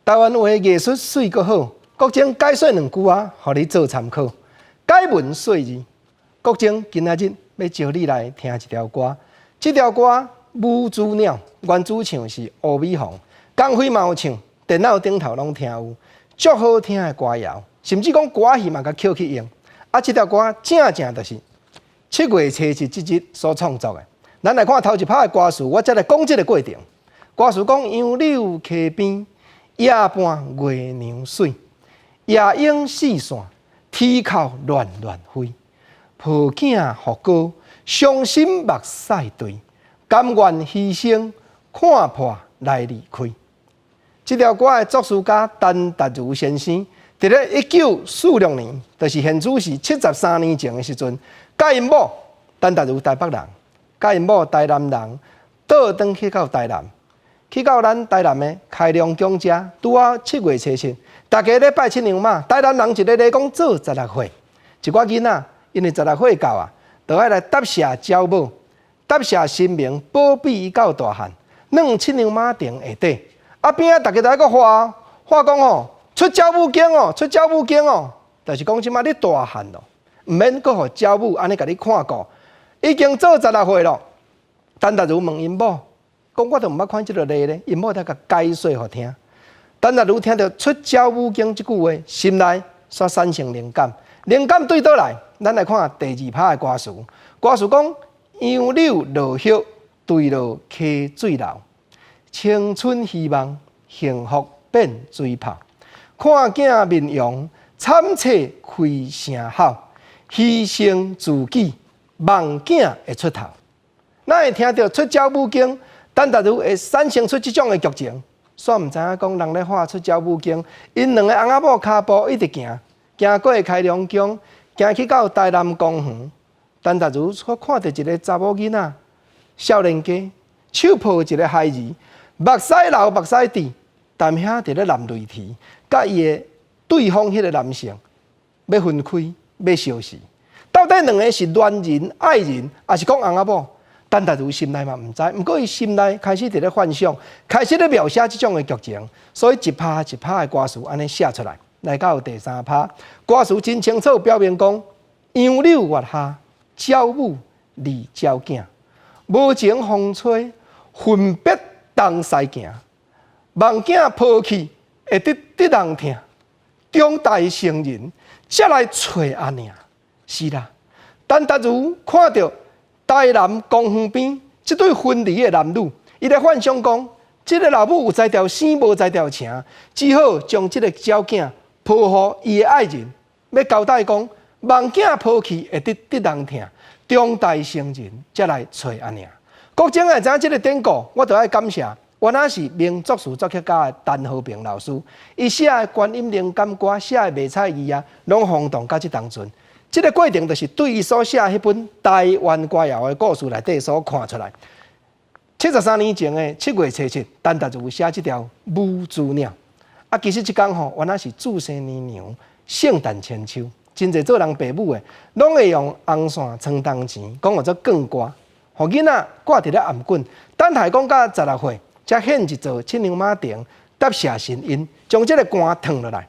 台灣話藝術媠閣好，國珍解說兩句仔，予你做參考。解文說字，國珍今仔日欲招你來聽一條歌。這條歌《母子鳥》，原主唱是烏美鳳，江輝嘛有唱，電腦頂頭攏聽有，足好聽的歌謠，甚至講歌仔戲嘛共抾去用。啊，這條歌正正就是七月初七這日所創作的。咱來看頭一拍的歌詞，我才來講這个過程。歌詞講楊柳溪邊，夜半月娘媠，夜鶯四散，啼哭亂亂飛。抱囝復歌，傷心目屎墜，甘願犧牲，看破來離開。這條歌的作詞家陳達如先生，佇咧1946年，就是現主時73年前的時陣，佮𪜶某陳達如台北人，佮𪜶某台南人，倒轉去到台南，去到咱台南的開隆宮遮，拄好七月初七，大家咧拜七娘媽，台南人一个咧講做十六歲，一寡囡仔因為十六歲到啊，就愛來答謝鳥母，答謝神明保庇伊到大漢，軟七娘媽亭下底，啊邊仔大家就愛閣喊喊講吼，出鳥母經哦，出鳥母經哦，就是講這擺你大漢咯，毋免閣予鳥母按呢共你看顧，已經做十六歲咯。陳達如問𪜶某，講我都毋捌看這个例咧，𪜶某才共解說予聽。陳達如聽著出鳥母經這句話，心內煞產生靈感，靈感對佗來？咱來看第二拍的歌詞，歌詞講楊柳落葉墜落溪水流，青春希望幸福變水泡，看囝面容慘凄開聲吼，犧牲自己望囝會出頭。咱會聽著出鳥母經，陳達如會產生出這種的劇情，煞毋知影講人咧喊出鳥母經，𪜶兩个翁仔某跤步一直行，行過開隆宮，行去到台南公園，陳達如卻看著一个查某囡仔，少年家，手抱一个孩兒，目屎流目屎滴，踮遐佇咧淋淚啼，佮伊的對方彼个男性欲分開，欲相辭。到底兩个是戀人愛人，抑是講翁仔某？陳達如心內嘛毋知，毋過伊心內開始佇咧幻想，開始咧描寫這種的劇情，所以一拍一拍的歌詞按呢寫出來，來到第三拍，歌詞真清楚表明講：楊柳月下，鳥母離鳥囝，無情風吹，分別東西行，望囝抱去會得得人疼，長大成人才來揣阿娘。是啦，陳達如看著台南公園邊這對分離的男女，伊咧幻想講，這个老母有才調生無才調情，只好將這个鳥囝抱予伊的愛人，欲交代講，望囝抱去會得得人疼，長大成人才來揣阿娘。國珍會知影這个典故，我著愛感謝，原來是名作詞作曲家的陳和平老師，伊寫的觀音靈感歌，寫的賣菜字啊，攏轟動到這當陣。這个過程就是對伊所寫彼本台灣歌謠的故事內底所看出來。73年前的七月初七，陳達如寫這條母子鳥。啊，其實這工吼，原來是註生娘娘聖誕千秋，真濟做人爸母的，攏會用紅線藏銅錢，講號做掛歌，予囡仔掛佇咧頷頸，等待講到十六歲，才獻一座七娘媽亭，答謝神恩，將這个歌燙落來。